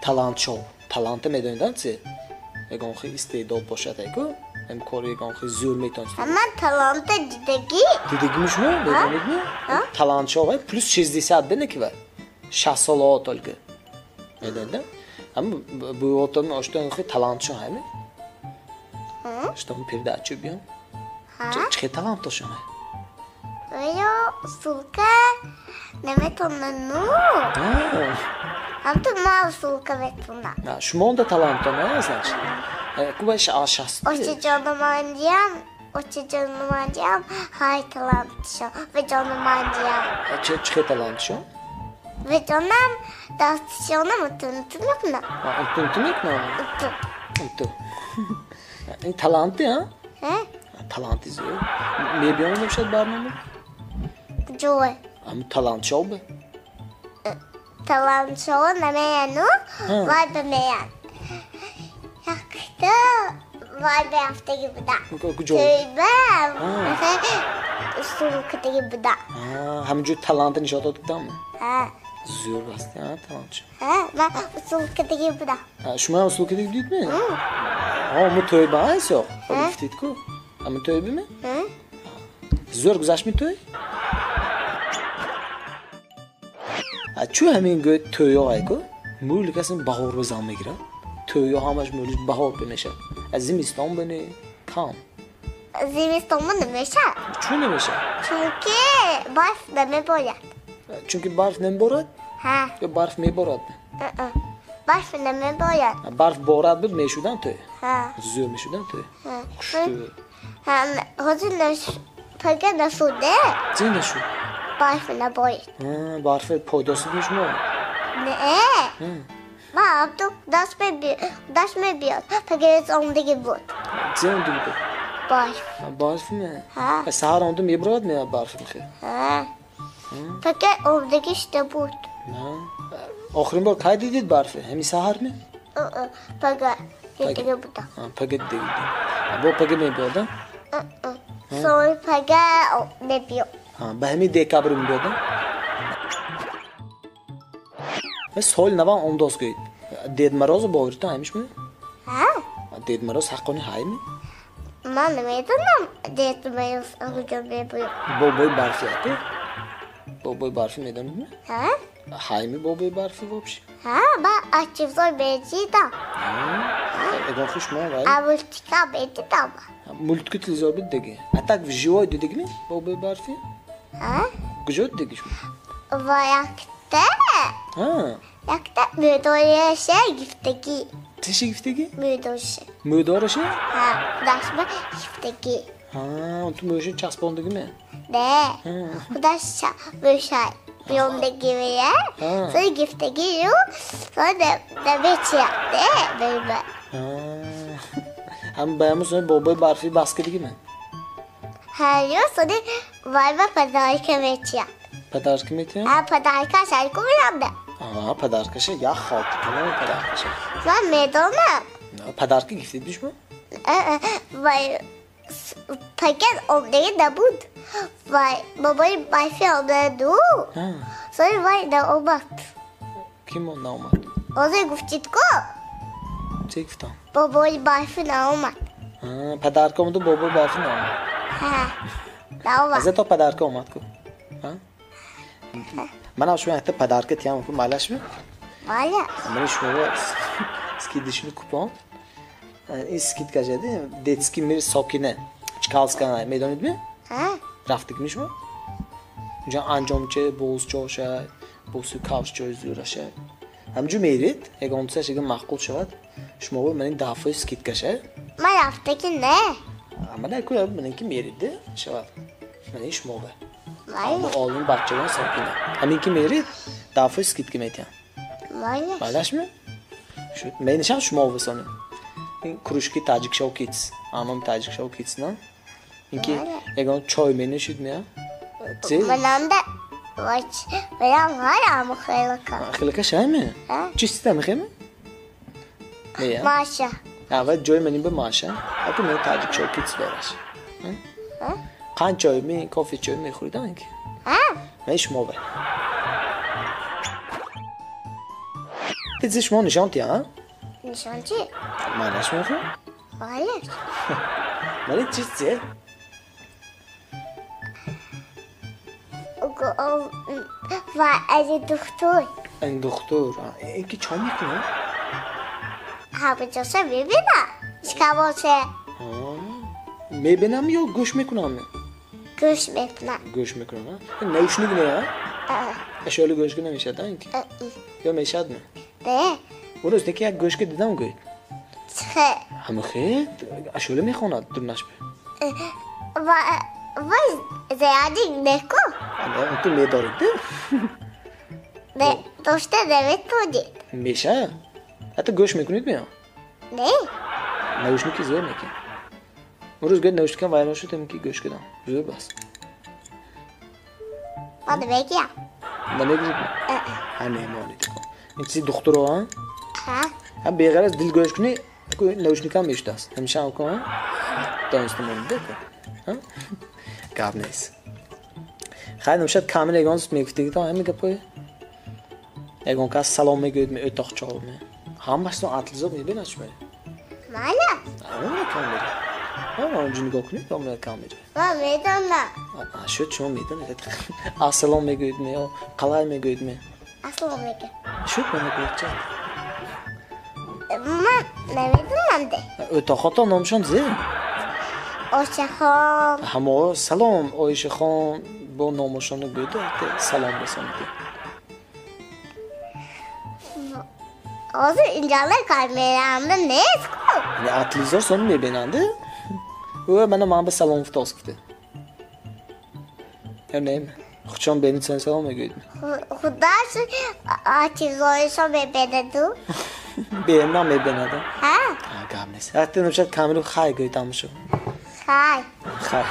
Талант-шоу. Таланта медонидам чи? Ягон хел истеъдод бошад айку? Ҳам кори ягон хел зӯр метавонст. Ман таланта дидагӣ. Дидагими шумо? Медонидми? Талант-шоу вай плюс 60 бе неки вай. 60 солао только. Медонидам? Ҳам бувотон оштон хел талант-шоу ҳами? Что мы передачу бьем? Чӣ талант дошам? Ё сулка наметонна ну. Ҳамту мал сулка метонна. Шумо онда талант не, значит? Кубаш ашаст. Оча ҷономандиям, оча ҷономандиям, ҳай талантшо, ва ҷономандиям. Чӣ талантшо? Ва ҷонам дастшонам утун мекунам. Утун мекунам? Утун. Утун. Ин таланти, а? Таланти зӯр. Мебиём мешад барнома? Ҷой. Ам талант-шоу бе? Талант-шоу намеяну, вай бемеян. Якта вай берафтаги буда. Куҷо? Тӯйба, сулкадаги буда. Ҳаминҷо таланта нишон дод будамми? Ҳа. Зӯр аст, а, талантшо. Ҳа, ман сулкадаги буда. Шумо ҳам сулкадаги будидми? Ҳа, мо тӯйба айсоқ. Гуфтид-ку. Ҳамин тӯйбими? Зӯр гузаштми тӯй? Чӯ ҳамин гӯй тӯйо айку? Мӯли каси баҳор ба зан мегирад. Тӯйо ҳамаш мӯли баҳор ба мешавад. Аз зимистон ба не кам. Зимистон ба намешавад. Чӯ намешавад? Чунки барф намеборад. Чунки барф намеборад? Ҳа. Ё барф меборад? Барф намеборад. Барф борад буд мешудам тӯй? Ҳа. Зӯр мешудам тӯй? Ҳа. Хушрӯ. Ҳа, ҳозир пага нашуде. Чӣ нашуд? Барф наборид. Барф пайдо шуд шумо? Не. Ман абду даст мебиёд. Пага омдаги буд. Чӣ омдаги буд? Барф. Барф ме? Ҳа. Саҳар омду мебурад ме барф мехе? Ҳа. Пага омдаги шуда буд. Охирин бор кай дидид барфе? Ҳамин саҳар ме? Пага дидаги буда. Пага дидаги буд. Бо пага мебиёд, а? Соли пага мебиёд. Ба ҳамин декабр мебиёд, а? Соли навам омдоз гӯед. Дед Морозо боваритон ҳамиш ме? Ҳа. Дед Мороз ҳаққони ҳай ме? Ман намедонам Дед Мороз куҷо мебиёд. Бобои барфи аку? Бобои барфи медонед ме? Ҳа. Ҳай ме бобои барфи вообще? Ҳа, ман аз телевизор медидам. Ягон хуш мо вай? А мультика медидам. Мультики телевизор бидиги? А так вживой дидиги ме бобои барфи? Ҳа. Куҷо дидиги шумо? Ва якта. Ҳа. Якта мӯдораша гифтагӣ. Чиша гифтагӣ? Мӯдораша. Мӯдораша? Ҳа, худашба гифтагӣ. Ҳа, ту мӯша часпондагӣ ме? Не, худаш мӯша биёндагӣ мея. Сои гифтагию, сои намечия, не, мӯба. Ҳам баяму сои бобои барфи бас кардагӣ ме? Ҳа, ё сои вайба подарка мечия. Подарка метия? Ҳа, подарка шайку меянда. А, подаркаша як холти, тамоми подаркаша. Ман медонам. Подарка гифтид шумо? Вай, пакет омдаги набуд. Вай, бобои барфи омдаду. Сои вай наомад. Ким наомад? Ҳозир гуфтид ку? Чӣ гуфтам? Бобои барфи наомад. Подарка омаду бобои барфи наомад. Ҳа, наомад. Аза то подарка омад ку? Манам шумо якта подарка тиям ку, майлашми? Майла. Мани шумо скидишни купон. Ин скидка жади, детский мир сокине. Чкалска медонидми? Ҳа. Рафтикми шумо? Унҷа анҷомча, бозчоша, босу кавшчои зӯраша. Ҳамҷу мерид, ягон чизаш ягон маъқул шавад, шумо мани 10% скидкаша. Ман рафтаки не. Мана ку мани ки мерид шавад. Мани шумо ба. Олим бачагон сокина. Ҳамин ки мерид, 10% скидка метиҳам. Майла. Майлашми? Менишам шумо васони. Ин кружки Таҷик Шоу Kids. Аном Таҷик Шоу Kids, на? Ин ки ягон чой менӯшид мея? Чи? Мананда вач, манам ҳарам хелака. Хелака шайме? Ҳа. Чӣ сита мехеме? Мея? Маша. Ҳа, ва ҷои манин ба Маша. Аку мен Таҷик Шоу Kids дораш. Ҳа? Қанд чой ми, кофе чой мехӯридам ин ки? Ҳа. Ман шумо ба. Ҳатто шумо нишон тия, а? Нишон чи? Манаш мехоҳам. Балеш. Вале чиз зе? Ва аз духтур. Ин духтур. Ин ки чӣ мекунад? Ҳама ҷоша мебинам. Шикамоше. Мебинам ё гӯш мекунам? Гӯш мекунам. Гӯш мекунам, а? Наушник не, а? Ашёли гӯшка намешад, а ин ки? Ё мешад ме? Не. Урӯз неки як гӯшка дидам гӯй. Чӣ? Ҳамахе ашёли мехонад дурнаш бе. Ва вай зиёдик неку. Ту медорид, да? Не, дошта наметонид. Меша? Ҳатто гӯш мекунед меё? Не. Наушники зӯр мекунад. Урӯз гӯяд наушникам вайрон шуд, ки гӯш кардам. Зӯр бас. Ман намегирам. Намегирид? Ҳа, меҳмонид. Ин чизи духтуро, а? Ҳа. Ҳа, беғараз дил гӯш кунӣ, наушникам мешудааст. Ҳамеша ҳам кун, а? Дониста монда, ҳа? Гап нест. Хайр, намешад камера ягон мегуфтагитон ҳамин гапое? Ягон кас салом мегӯяд, ме отоқчо ме. Ҳамаашон атлизо мебинад шумо? Майла. Ҳамона камера. Ҳама онҷо нигоҳ кунед, ҳамона камера. Ман медонам. Шуд, шумо медонед. Ассалом мегӯед ме ё қалай мегӯед ме? Ассалом мегӯям. Шуд, ман мегӯяд ча? Ман намедонам де. Отоқото номшон зе? Ошахон. Ҳамо салом Оишахон бо номошону гӯяд, салом расонид. Ҳозир инҷола камерамда нест ку. Атлизор сон мебинанд. Ӯ мана ман ба салом гуфтоз гуфта. Ё не? Хучон бенид сон салом мегӯед. Худаш чизоишо мебинаду. Бенам мебинад. Ҳа. Гап нест. Ҳатто намешад камеру хай гӯед ҳамашо. Хай. Хай.